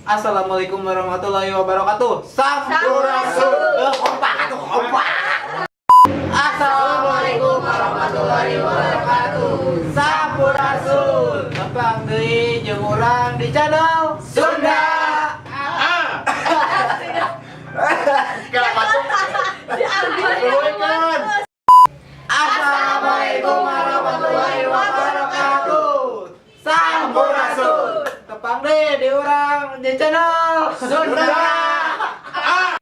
Assalamualaikum warahmatullahi wabarakatuh. Sampurasun. Eh, kompak atuh, kompak. Assalamualaikum warahmatullahi wabarakatuh. Sampurasun. Tepang deui jeung urang di channel Sunda. Ah. Kenapa tuh? Keluarkan. Assalamualaikum warahmatullahi wabarakatuh. Sampurasun. Tepang deui di urang di channel Sunda. Ah.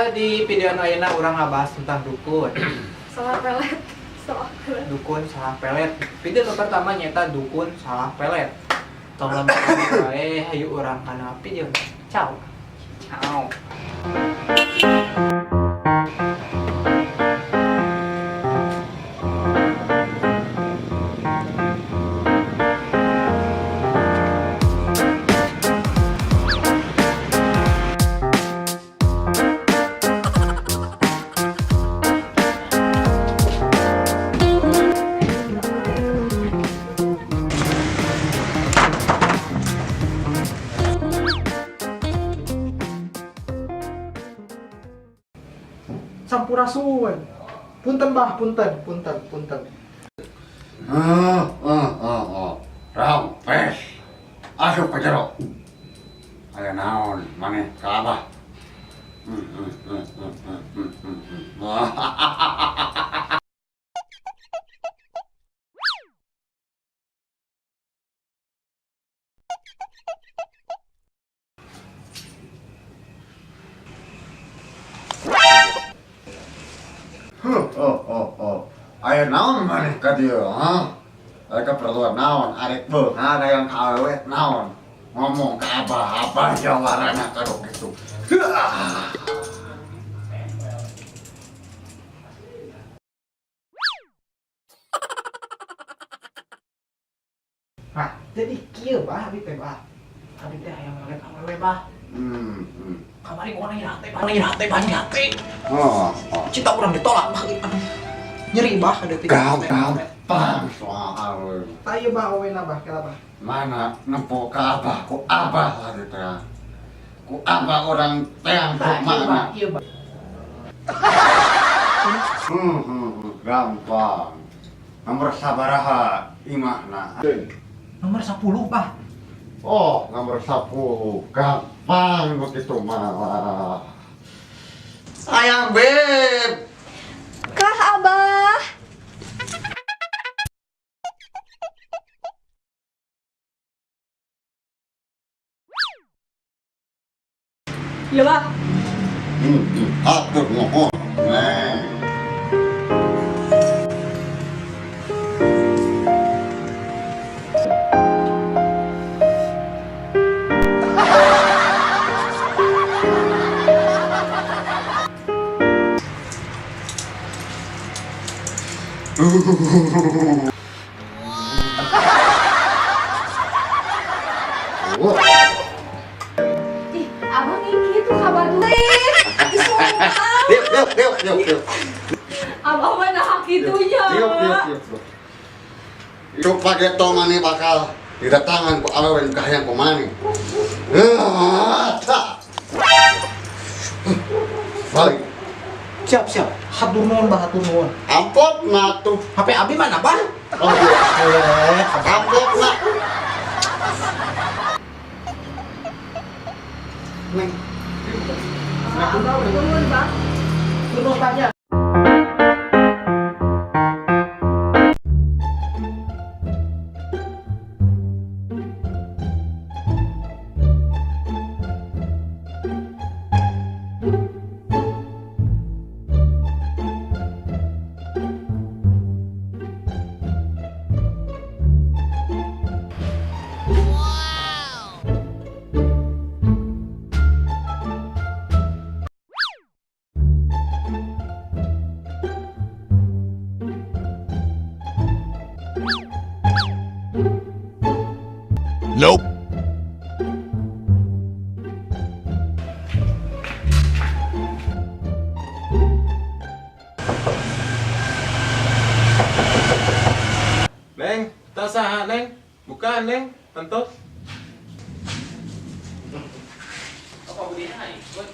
Di video ayeuna urang ngabahas tentang dukun. Salah pelet, salah pelet. Dukun salah pelet. Video nu pertama nyata dukun salah pelet. Tong lama wae, hayu urang kana video. Ciao. Ciao. Sampurasun. Punten, Bah, punten, punten, punten. Ah, ah, ah, ah. Rampes. Asup ka jero. Aya naon maneh ka Abah? Hmm. Huh, oh, oh, oh. Aya naon maneh ka dieu, ha? Aya keperluan naon, arek beunghar hayang ka awewe naon? Ngomong ka Abah, Abah jawarana karo kitu. Heuah. Nah, jadi kieu, Bah, abi teh, Bah. Abi teh hayang ngeliat awewe, Bah. Kamari gua nyeri hate, Bah, nyeri hate, Bah, nyeri hate. Oh. Cinta urang ditolak, Bah. Aduh. Nyeri, Bah, ada tiga. Gampang soal awewe. Tah ieu, Bah, awena, Bah, kela, Bah. Mana nempo ka Abah, ku Abah lagi teh. Ku Abah orang teang Tah ieu, Bah, mana. ieu, Bah. Gampang. Nomor sabaraha imahna? Nomor 10, Bah. Oh, nomor 10. Gampang begitu malah. Sayang, Beb. Kah, Abah? Ya, Bah. Atur nuhun. Neng. Wah. Ih, Abah ngiki tuh kabar dulu. Ih, sumpah. Diuk, diuk, diuk, diuk, diuk. Abah mah nah kitunya. Diuk, diuk, diuk, diuk. Itu pageto maneh bakal didatangan ku awewe nu kahayang ku maneh. Ah, tah. Balik. Siap, siap. Hatur nuhun, Bah, hatur nuhun. Amplopna tuh. HP abi mana, Bah? Oh iya. Eh, Amplopna. Neng. Abah nuhun, Bah. Nuhun tanya. Buka, Neng. Entos. Oh, Pak Budi ikut.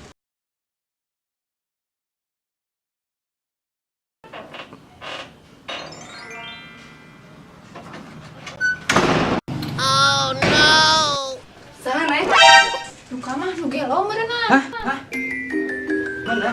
Saha, Neng? Duka mah nu gelo meureunna. Hah? Hah? Mana?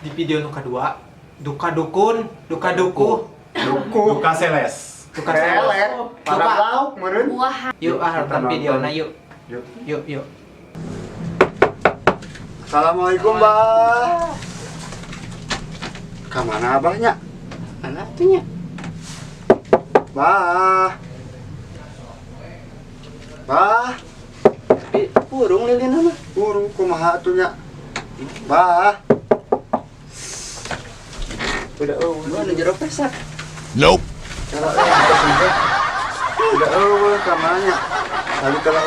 Di video nu kedua, duka dukun, duka dukuh, Duku. Duka seles. Duka seles. Para Duka. lauk meureun. Wah, Yuk ah, Kita nonton nonton. videona yuk. Yuk. Yuk, yuk. Assalamualaikum, Bah. Ka mana abahnya? Mana tuh nya? Bah. Bah, Tapi burung lilin mah. Burung kumaha atuh nya? Bah. Udah eueuh. Lu jero pesak. Nope. Kalau udah eueuh ka mana nya? Lalu kalau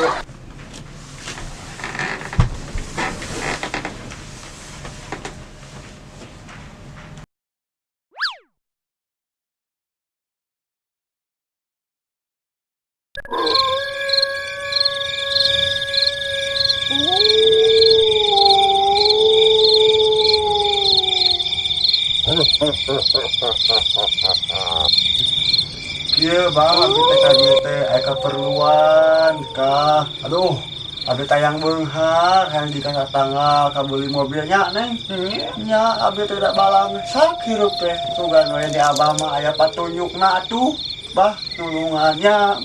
Kieu bah, abi teh ka dieu teh aya keperluan kah. Aduh, abi tayang beunghar hayang di tanggal kabeuli mobilnya, Neng. Nya abi teh da balang sak hirup teh. Sugan we di abah mah aya patunjukna atuh. Bah, nulungannya.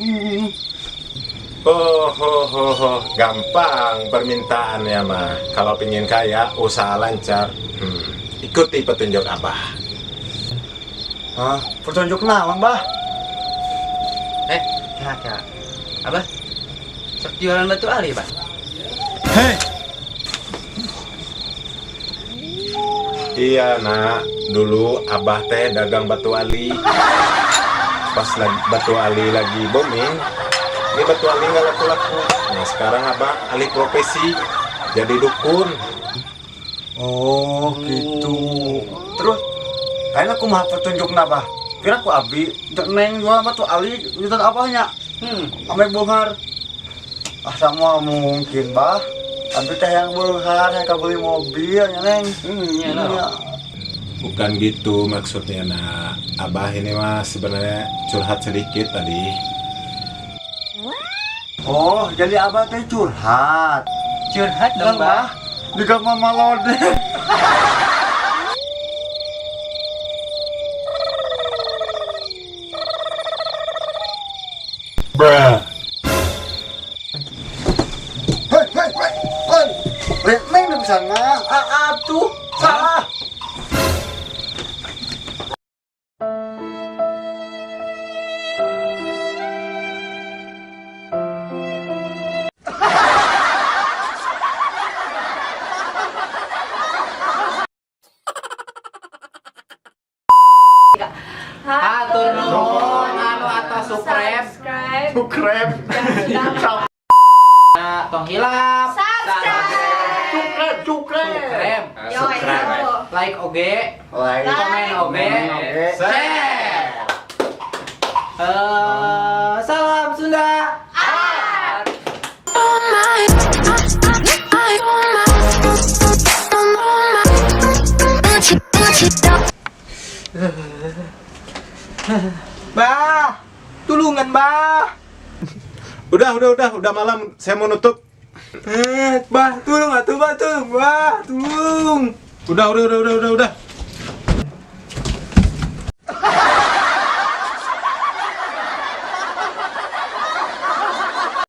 Oh, ho, ho, ho. Gampang permintaannya mah. Kalau pingin kaya, usaha lancar, ikuti petunjuk Abah. Hah, petunjuk naon, Bah? Eh, kak. Abah, sok jualan batu ali, Pak. Hei. Iya, Nak. Dulu Abah teh dagang batu ali. Pas lagi batu ali lagi booming, ini batu ali nggak laku-laku. Nah, sekarang Abah alih profesi jadi dukun. Oh, gitu. Terus kayaknya aku mah petunjukna, Bah. Kira aku abi neng jualan batu ali jualan apanya? Ame beunghar. Ah, sama mungkin, Bah. Abi teh yang beunghar, yang beli mobil ya, Neng. Iya lah. Iya. Bukan gitu maksudnya, Nak. Abah ini mah sebenarnya curhat sedikit tadi. Oh, jadi Abah teh curhat. Curhat dong, Kan, Bah. Bah? Di Mama Lode. Bruh. Hei, hei, hei. Hei. Lihat Neng di sana. Ah, atuh. Salah. Hatur nuhun anu atos subscribe. Subscribe. Subscribe. Jangan Nah, tong hilap. Subscribe. Subscribe, subscribe. Subscribe. Yo, yo. Like oge, Like, komen oge, komen oge. Share. Salam Sunda. Ah. Bah, tulungan bah. Udah malam. Saya mau nutup. Bah, tulung atuh, bah, tulung, bah, tulung. Udah.